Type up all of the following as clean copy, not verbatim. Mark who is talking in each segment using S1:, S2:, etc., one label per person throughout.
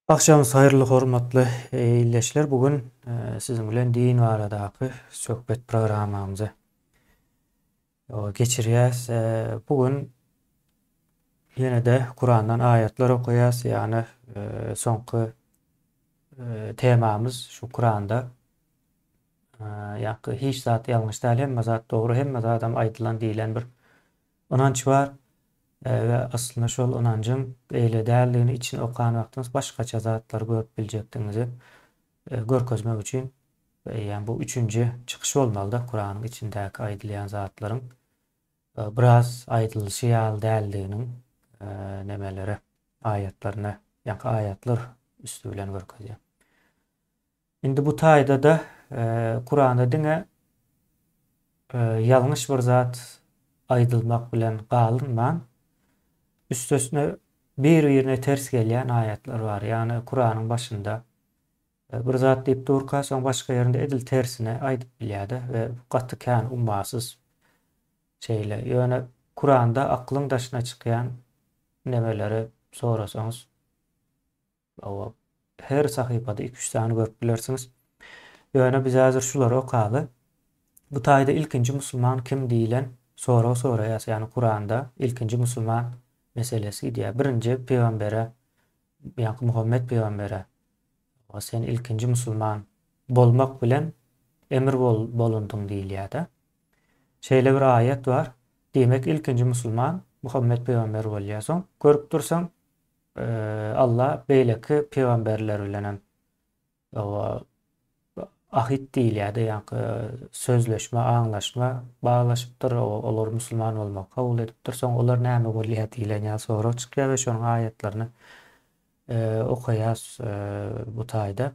S1: Agşamyňyz haýyrly hormatly ildeşler bu gün siziň bilen din baradaky söhbet programmamyzy geçirýäs. Bu gün ýene-de Kurandan aýatlar okaýas. Ýagny soňky temamyz şu Kuranda ýa-da hiç zat ýalňyş däl, hemme zat dogry, hemme zadam aýdylan diýlen bir ynanç bar. We aslynda şol ynanjyň beýle däldigini içini okan wagtyňyz başgaça zatlary görüp biljekdigiňizi görkezmek üçin eýýäm bu üçünji çykyş bolmalyda Kuranyň içindäki aýdylýan zatlaryň biraz aýdylyşy ýaly däldiginiň nemelere aýatlaryna ýaňky aýatlar üsti bilen görkezýär. Indi bu taýda-da Kuranda diňe ýalňyş bir zat aýdylmak bilen galynman, üstesine bir-birine ters gelýän aýatlar bar. Ýagny Kuranyň başynda bir zat diýip durka, soň başga ýerinde edil tersine aýdyp bilýär-de we gaty kän ummasyz şeýle. Ýöne Kuranda aklyň daşyna çykýan nemeleri sorasaňyz, Hawa, her sahypada iki-üç sany görüp bilersiňiz. Ýöne biz häzir şulary okaly. Bu taýda ilkinji musulman kim diýlen sorag soraýas, ýagny Kuranda ilkinji musulman meselesi gidýär. Birinji pygambere, ýagny Muhammet pygambere sen ilkinji musulman bolmak bilen emir bol bolundyň diýilýär-de. Şeýle bir aýat bar. Diýmek ilkinji musulman Muhammet pygamber bolýar. Soň görüp dursaň Allah beýleki pygamberler bilenem ahyt diýilýärdi, ýaňky sözleşme, aňlaşma baglaşypdyr, olar musulman bolmagy kabul edipdir. Soň olar näme bolýar diýlen ýaly sorag çykýar we şonuň aýatlaryny okaýas bu taýda.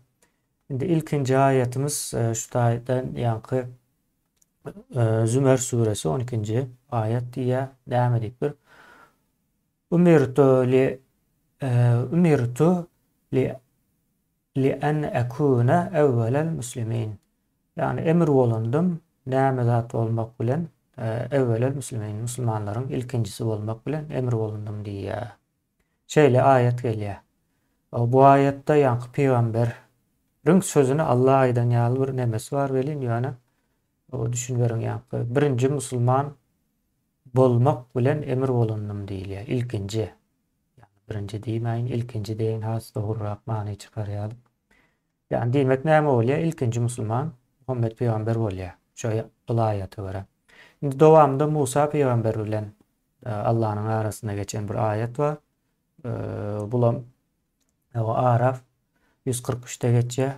S1: Indi ilkinji aýatymyz şu taýdan ýaňky Zümer suresi 12-nji aýat diýýär. Näme diýipdir? Umirtu li umirtu li li en ekune evvelel muslimin. Ýagny emir bolundym, näme zat bolmak bilen evvelel muslimin, musulmanlaryň ilkinjisi bolmak bilen emir bolundym diýýär. Şeýle aýat gelýär. Bu aýatda ýaňky pygamberiň sözüni Allah aýdan ýaly bir nemesi bar welin ýöne düşüniberiň ýaňky birinji musulman Bolmak bilen emir bolundym diýilýär. Ilkinji. Ýagny birinji diýmäýin, ilkinji diýeýin has dogrurak many çykar ýaly. Ýagny diýmek näme bolýar? Ilkinji musulman Muhammet pygamber bolýar. Şo ylaýata görä. Indi dowamynda Musa pygamber bilen e, Allanyň arasynda geçen bir aýat bar. E, bulam o Araf 143-de geçýär.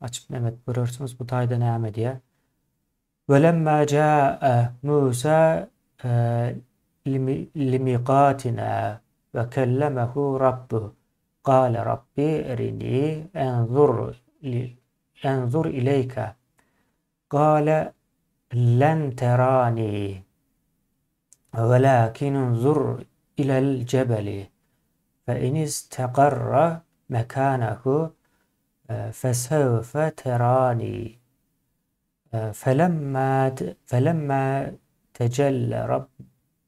S1: Açyp nemet görersiňiz bu taýda näme diýýär. Welemma jaa Musa limiqatina we kellemehu rabbuh gale rabbi erini enzur enzur ileyke gale len terani welakin unzur ilel cebeli fe in istekarra mekanehu fesevfe terani Felemma felemma tecelle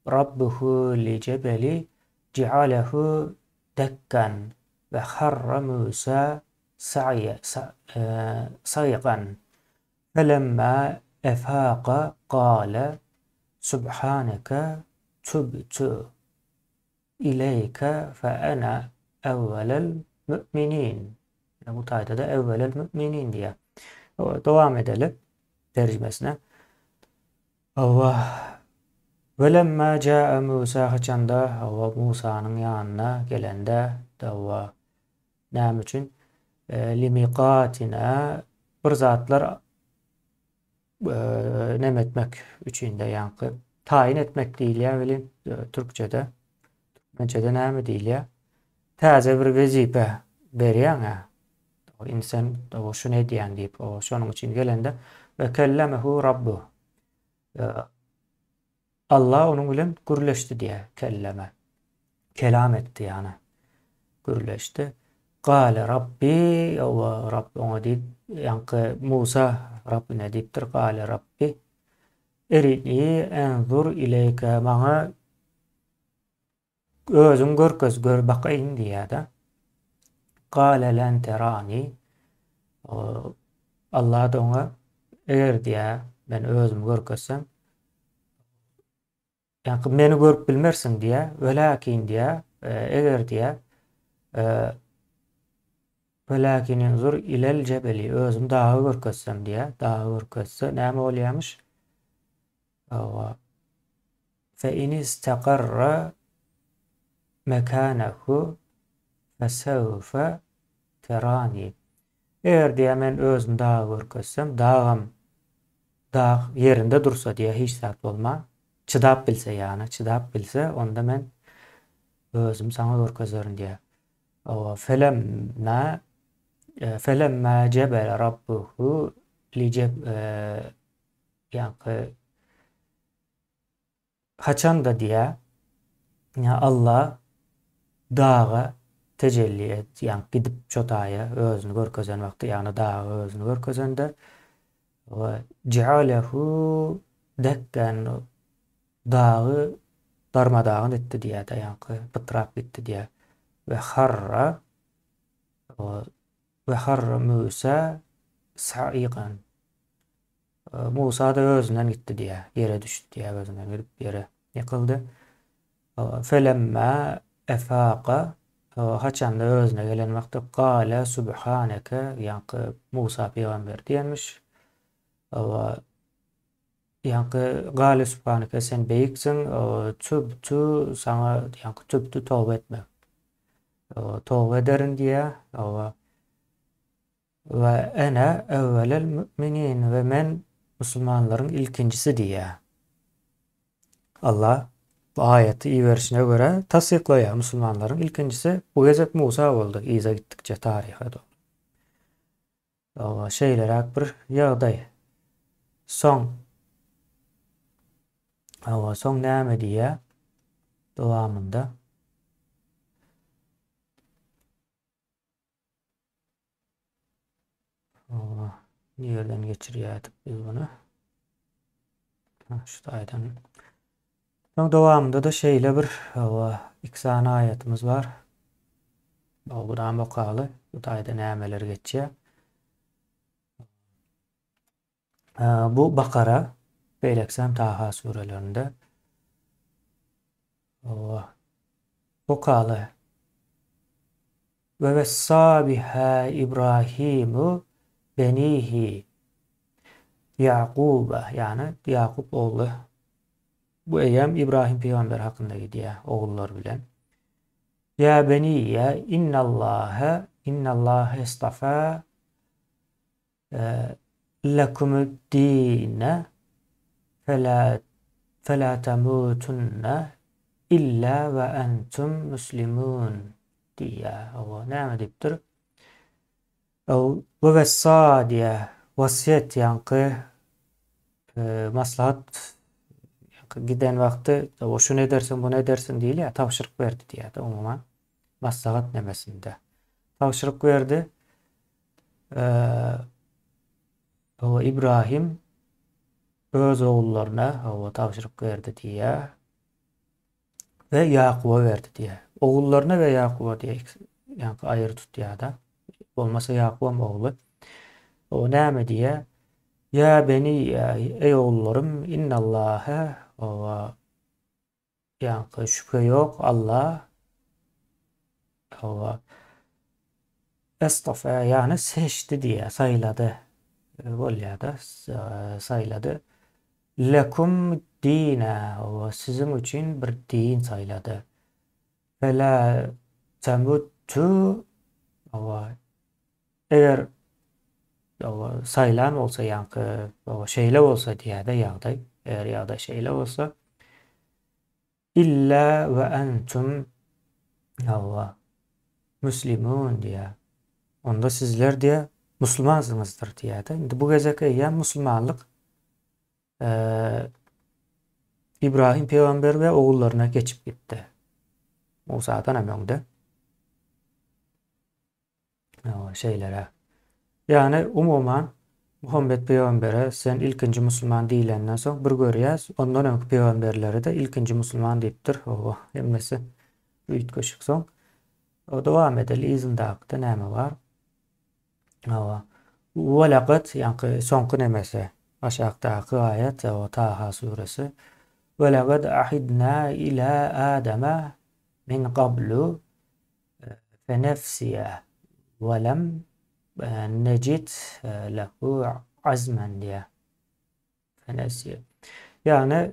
S1: rabbuhu li cebeli cealehu dekkan ve harra Musa saýgan felemma efaka gale subhaneke tubtu Ileýke fe ene ewwelel mü'minin. Ýa bu taýda-da ewwelel mü'minin diýýär. Dowam edeli terjimesine. Hawa. Welemma jaa Musa haçanda hawa Musanyň ýanyna gelende hawa näme üçin limiqatina bir zatlar neme etmek üçin-de ýaňky taýyn etmek diýilýär welin türkçede türkmençede näme diýilýär? Täze bir wezipe berýäň-ä. Indi sen şuny edýäň diýip, şonuň üçin gelende we kellemehu rabbu. Allah onuň bilen gürleşdi diýýär, kelleme. Kelam etdi ýagny. Gürleşdi. Gale Rabbi, owa Rabb oňa diýip, ýaňky Musa Rabbine diýipdir, Gale Rabbi, erini enzur ileýke, maňa özüň görkez, gör bakaýyn diýýär-de. Gale len terani. Allah-da oňa, Eger diýýär, men özümi görkezsem, ýaňky meni görüp bilmersiň diýýär, welakin diýýär, eger diýýär, welakin enzur ilel jebeli, özüm dagy görkezsem diýýär, dagy görkezse näme bolýarmyş? Fe in istakarra mekanehu fesewfe terani. Eger diýýär men özüm dagy görkezsem, dagam dag ýerinde dursa diýýär hiç zat bolman, çydap bilse ýagny çydap bilse onda men özüm saňa görkezerin diýýär. Felemma felemma jebele rabbuhu li ýaňky haçanda diýä Allah daga tejelli et, ýaňky gidip şo taýa özüni görkezen wagty, ýagny daga özüni görkezende we jealehu dekken dagy darmadagyn etdi diýä-de, ýaňky pytrap gitdi diýä. We harra we harra Musa sa'iqan Musa-da özünden gitdi diýýär. Ýere düşdi diýýär, özünden gidip ýere ýykyldy. Felemma efaqa haçanda özüne gelen wagty gale subhaneke ýaňky Musa pygamber diýenmiş. Ýaňky gale subhaneke sen beýiksiň, tübtü saňa ýaňky tübtü toba etmek. Toba ederin diýýär. We ene ewwelel mü'minin we men musulmanlaryň ilkinjisi diýýär. Allah bu aýaty iberişine görä tassyklaýar, musulmanlaryň ilkinjisi bu gezek Musa boldy, yza gitdikçe taryha dogry. Şeýleräk bir ýagdaý. Soň Hawa, soň näme diýýär dowamynda? Nireden geçirýärdik biz bunu? Şu taýdan. Soň dowamynda-da şeýle bir iki sany aýatymyz bar. Bunam okaly. Bu taýda nämeler geçýär? Bu Bakara, beýlekisem Taha surelerinde. Okaly. We wessa biha Ibrahimu benihi Ýakuba, ýagny Ýakup ogly. Bu eýýäm Ibrahim pygamber hakynda gidýär, ogullary bilen. Ýa beniýe innallaha innallaha istafa Lekumü'd-dine fela fela temutunne illa we entum muslimun diýýär. Hawa, näme diýipdir? We wessa diýýär. Wasiýet ýaňky maslahat giden wagty şuny edersiň, buny edersiň diýilýär, tabşyryk berdi diýýär-de umuman. Maslahat nemesinde. Tabşyryk berdi. Hawa, Ibrahim öz ogullaryna hawa tabşyryk berdi diýýär. We Ýakuba berdi diýýär. Ogullaryna we Ýakuba diýýär. Ýaňky aýry tutýar-da. Bolmasa Ýakubam ogly. O näme diýýär? Ýa beni, eý ogullarym, innallaha hawa Ýaňky şübhe ýok Alla hawa Estofe ýagny seçdi diýýär saýlady bolýada saýlady lekum dine hawa siziň üçin bir din saýlady fela temuttu hawa Eger saýlan bolsa ýaňky şeýle bolsa diýýär-de ýagdaý. Eger ýagdaý şeýle bolsa illa we entum hawa muslimun diýýär. Onda sizler diýýär musulmansyňyzdyr diýýär-de. Indi bu gezek eýýäm musulmanlyk Ibrahim pygamber we ogullaryna geçip gitdi. Musadan hem öňde. Şeýleräk. Ýagny umuman Muhammet pygambere sen ilkinji musulman diýlenden soň bir görýäs, ondan öňki pygamberlere-de ilkinji musulman diýipdir. Hawa, hemmesi üýtgeşik soň. Dowam edeli yzyndakyda näme bar? Hawa. Ve lekad ýaňky soňky nemesi aşakdaky aýat o Taha suresi. Ve lekad ahidna ila Adama min qablu fenefsiye ve lem necid lehu azmen diýýär. Fenefsiye. Ýagny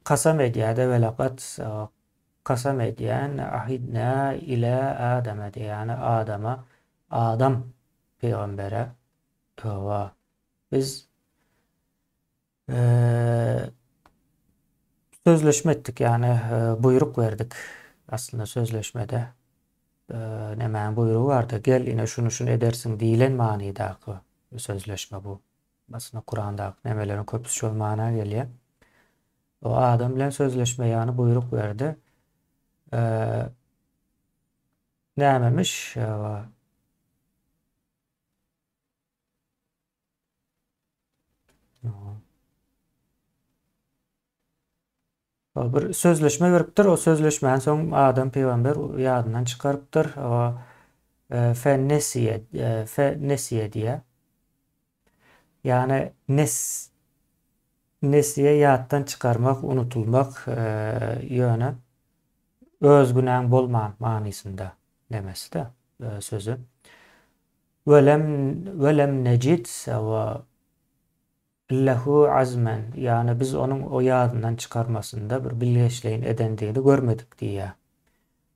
S1: Kasam edýär-de welakat kasam edýän ahidna ile Adama diýýär, ýagny Adama, Adam pygambere hawa biz sözleşme etdik, ýagny buýruk berdik. Aslynda sözleşmede nämäniň buýrugy bardy, gel ine şuny şuny edersiň diýlen manydaky sözleşme bu. Aslynda Kurandaky nemeleriň köpüsi şol mana gelýär. O adam bilen sözleşme ýagny buýruk berdi. Nämemiş? Bir sözleşme beripdir. O sözleşmäni soň Adam pygamber ýadyndan çykarypdyr. O fe nesiye fe nesiye diýýär. Ýagny nes nesiye ýatdan çykarmak, unutylmak, ýöne öz günäň bolman manysynda nemesi-de sözi. Welem welem necid we Lehu azmen, ýagny biz onuň o ýadyndan çykarmasynda bir bilgeşleýin edendigini görmedik diýýär.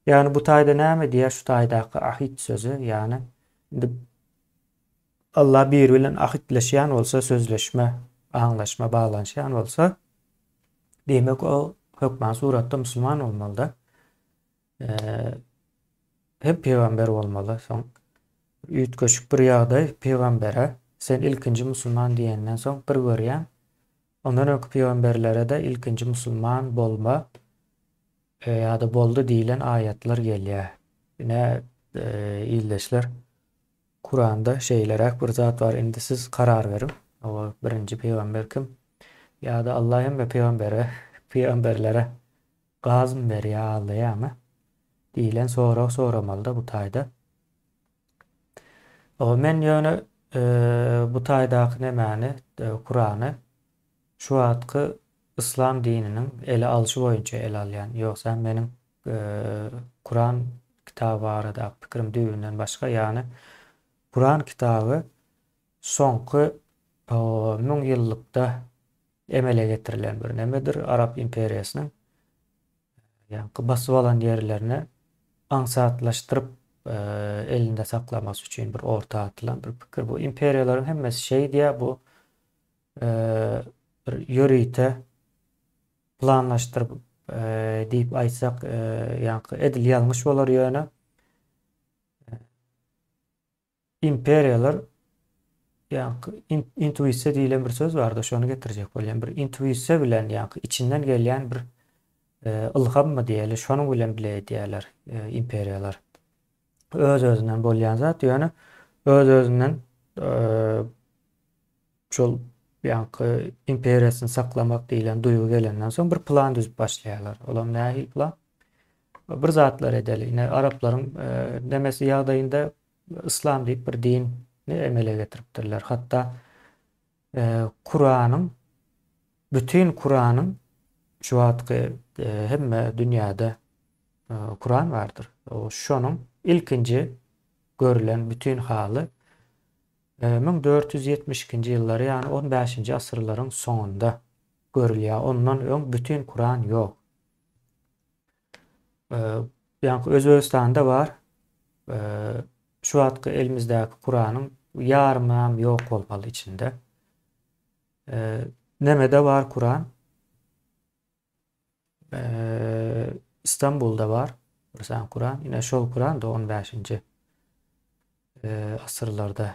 S1: Ýagny bu taýda näme diýýär şu taýdaky ahit sözi, ýagny indi Allah biri bilen ahitleşýän bolsa, sözleşme, aňlaşma baglanyşýan bolsa, diýmek o hökman suratda musulman bolmalyda. Hem pygamber bolmaly. Soň üýtgeşik bir ýagdaý pygambere sen ilkinji musulman diýenden soň bir görýäň. Ondan öňki pygamberlere-de ilkinji musulman bolma ýa-da boldy diýlen aýatlar gelýär. Ine ildeşler Kuranda şeýleräk bir zat bar. Indi siz karar beriň. Hawa birinji pygamber kim? Ýa-da Allah hemme pygambere pygamberlere Gazmy berýär aldaýarmy? Diýlen sorag soramalyda bu taýda. Oba men ýöne bu taýdaky nemäni Kurany şu wagtky yslam dininiň ele alşy boýunça ele alýan. Ýogsa meniň Kuran kitaby baradaky pikirim düýbünden başga. Ýagny Kuran kitaby soňky müňýyllykda emele getirilen bir nemedir. Arap imperiýasynyň ýaňky basyp alan ýerlerini aňsatlaşdyryp elinde saklamasy üçin bir orta atylan bir pikir. Bu imperiýalaryň hemmesi şeýdýär, bu bir ýörite planlaşdyryp diýip aýtsak, ýaňky edil ýalňyş bolar ýöne Imperiýalar ýaňky intuisiýa diýlen bir söz bardy, şony getirjek bolýan. Bir intuisiýa bilen ýaňky içinden gelýän bir ylhammy diýeli, şonuň bilen bile edýärler imperiýalar. Öz-özünden bolýan zat, ýöne öz-özünden şol ýaňky imperiýasyny saklamak diýlen duýgy gelenden soň bir plan düzüp başlaýarlar. Olam nähili plan? Bir zatlar edeli. Ine araplaryň e, nemesi ýagdaýynda yslam diýip bir din emele getiripdirler. Hatda e, Kuranyň bütin Kuranyň şu wagtky e, hemme dünýäde e, Kuran bardyr. O şonuň ilkinji görülen bütün haly 1472-nji ýyllar, ýagny on bäşinji asyrlaryň soňunda görülýär. Ondan öň bütin Kuran ýok. Ýaňky Özbegistanda bar. Şu wagtky elimizdäki Kuranyň ýarymam ýok bolmaly içinde. Nemede bar Kuran? Istanbulda bar bir sany Kuran. Ine şol Kuran da 15-nji asyrlarda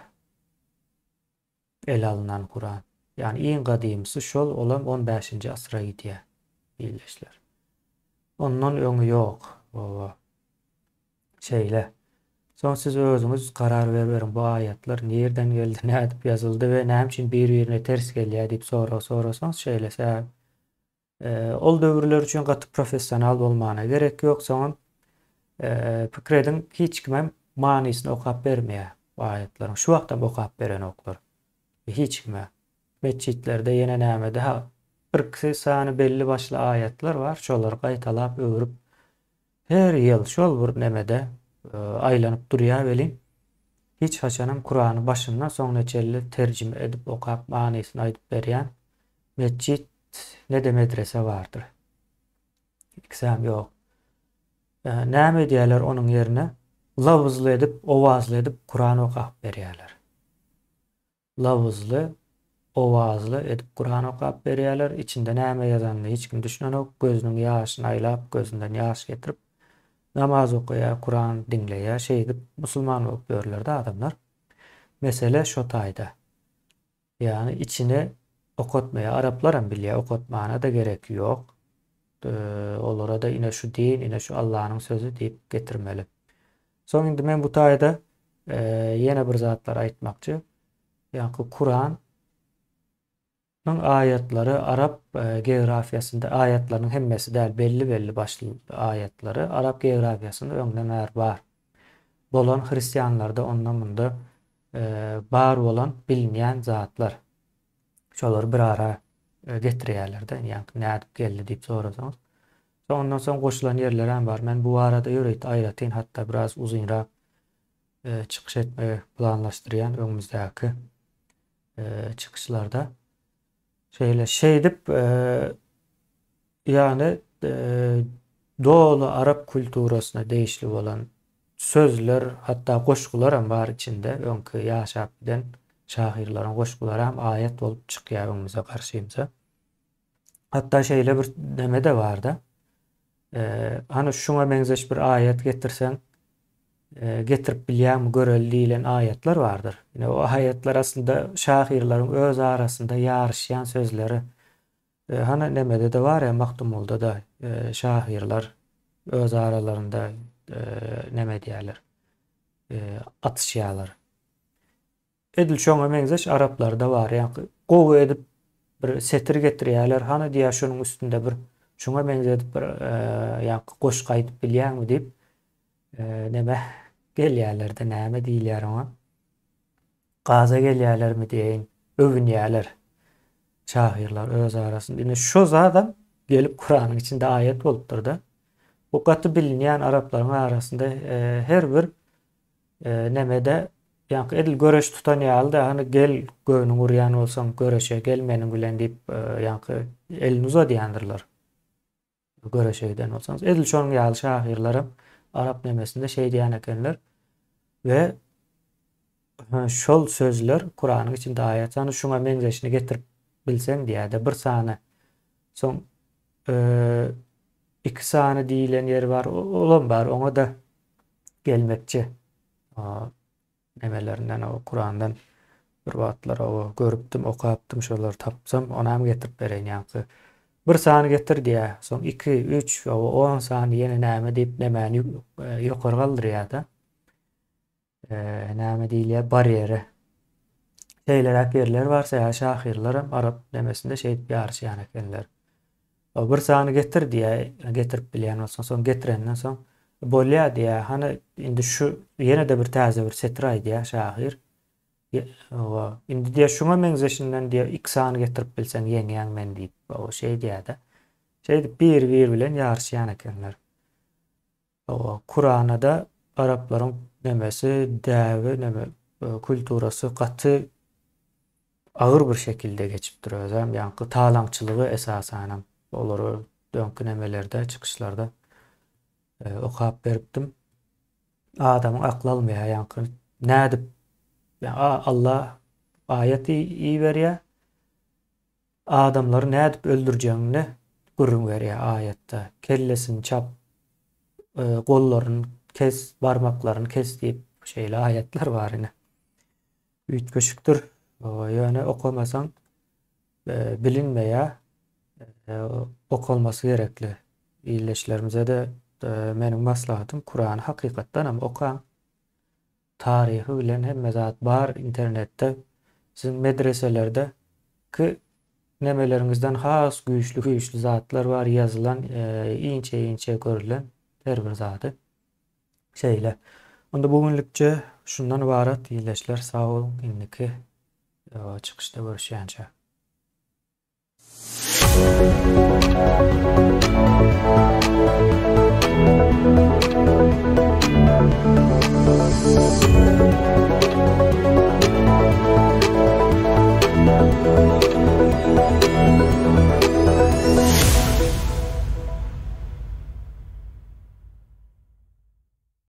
S1: ele alnan Kuran. Ýagny iň gadymysy şol, olam 15-nji asyra gidýär ildeşler. Ondan öňi ýok. Oba. Şeýle. Soň siz özüňiz karar beriberiň bu aýatlar nirden geldi, nädip ýazyldy we näme üçin bir-birine ters gelýär diýip sorag sorasaňyz şeýle sebäp ol döwürler üçin gaty professional bolmana gerek ýok. Soňam. Pikir ediň, hiç kimem manysyny okap bermeýär bu aýatlaryň. Şu wagtam okap berenoklar. Hiç kime. Metjitlerde ýene nämede ha birki sany belli başly aýatlar bar, şolary gaýtalap öwrüp her ýyl şol bir nemede aýlanyp durýar welin hiç haçanam Kurany başyndan soňuna çenli terjime edip okap manysyny aýdyp berýän metjit ne-de medrese bardyr. Ikisem ýok. Näme edýärler onuň ýerine? Labyzly edip, owazly edip Kuran okap berýärler. Labyzly, owazly edip Kuran okap berýärler. Içinde näme ýazanyna hiç kim düşünenok. Gözüniň ýaşyny aýlap, gözünden ýaş getirip namaz okaýar, Kuran diňleýär. Şeýdip musulman bolup ýörler-de adamlar. Mesele şo taýda. Ýagny içine okatmaýar. Araplaram bilýär, okatmana-da gerek ýok. Olara-da ine şu din, ine şu Allanyň sözi diýip getirmeli. Soň indi men bu taýda ýene bir zatlar aýtmakçy. Ýaňky Kuranyň aýatlary arap geografiýasynda aýatlarynyň hemmesi däl, belli-belli başly aýatlary arap geografiýasynda öňden bäri bar. Bolan hristianlarda onda-munda bar bolan bilinýän zatlar. Şolary bir ara getirýärler-de, ýaňky nädip geldi diýip sorasaňyz. Soň ondan soň goşulan ýerlerem bar. Men bu barada ýörite aýratyn hatda biraz uzynrak çykyş etmegi planlaşdyrýan öňümizdäki çykyşlarda. Şeýle şeýdip ýagny doly arap kulturasyna degişli bolan sözler, hatda goşgularam bar içinde, öňki ýaşap giden şahyrlaryň goşgularam aýat bolup çykýar öňümize garşymyza. Hatda şeýle bir neme-de bar-da. Hany şuňa meňzeş bir aýat getirseň, getirip bilýäňmi göreli diýlen aýatlar bardyr. Ine o aýatlar aslynda şahyrlaryň öz arasynda ýaryşýan sözleri. Hany nemede-de bar ýa Magtymgulyda-da şahyrlar öz aralarynda neme edýärler, atyşýarlar. Edil şoňa meňzeş araplarda bar. Ýaňky gowy edip bir setir getirýärler. Hany diýýär şunuň üstünde bir şuňa meňzedip bir ýaňky goşgy aýdyp bilýäňmi diýip neme gelýärler-de näme diýilýär oňa. Gaza gelýärlermi diýeýin, öwünýärler. Şahyrlar öz arasynda. Ine şu zadam gelip Kuranyň içinde aýat bolupdyr-da. Bu gaty bilinýän araplaryň arasynda her bir Nemede ýaňky edil göreş tutan ýaly-da, hany gel göwnüň urýan bolsaň göreşe gel meniň bilen diýip, ýaňky elini uzadýandyrlar. Göreşe giden bolsaňyz. Edil şonuň ýaly şahyrlaram arap nemesinde şeý diýen ekenler. We şol sözler Kuranyň içinde aýat. Hany şuňa meňzeşini getirip bilseň diýýär-de bir sany. Soň iki sany diýilen ýeri bar, olam bar, oňa-da gelmekçi nemelerinden o Kurandan bir wagtlar o görüpdim, okapdym, şolary tapsam, onam getirip bereýin ýaňky. Bir sany getir diýýär, soň 2, 3, o 10 sany ýene näme diýip nemäni ýokary galdyrýar-da. Näme diýilýär, barýeri. Şeýleräk ýerler bar, sebäbi şahyrlaram arap nemesinde şeýdip ýaryşýan ekenler. O bir sany getir diýýär, getirip bilýän bolsaň, soň getirenden soň bolýar diýýär. Hany indi şu ýene-de bir täze bir setir aýdýar şahyr. Owa, indi diýýär şuňa meňzeşinden diýýär iki sany getirip bilseň ýeňýäň meni diýip, o şeý diýýär-de. Şeýdip bir-bir bilen ýaryşýan ekenler. Hawa, Kurana-da araplaryň nemesi, däbi, neme, kulturasy gaty agyr bir şekilde geçipdir özem. Ýaňky talaňçylygy esasanam olary öňki nemelerde, çykyşlarda okap beripdim. Adamyň akly almaýar, ýaňky nädip Allah aýat iberýär, Adamlary nädip öldürjegiňi gürrüň berýär aýatda. Kellesini çap, gollaryny kes, barmaklaryny kes diýip şeýle aýatlar bar ine. Üýtgeşikdir. Ýöne okamasaň bilinmeýär. Okalmasy gerekli. Ildeşlerimize-de meniň maslahatym Kurany hakykatdan hem okaň. Taryhy bilen hemme zat bar internetde. Siziň medreselerde ki nemeleriňizden has güýçli güýçli zatlar bar ýazylan inçe inçe görülen her bir zady. Şeýle. Onda bu günlükçe şundan ybarat ildeşler sag boluň indiki çykyşda görüşýänçä.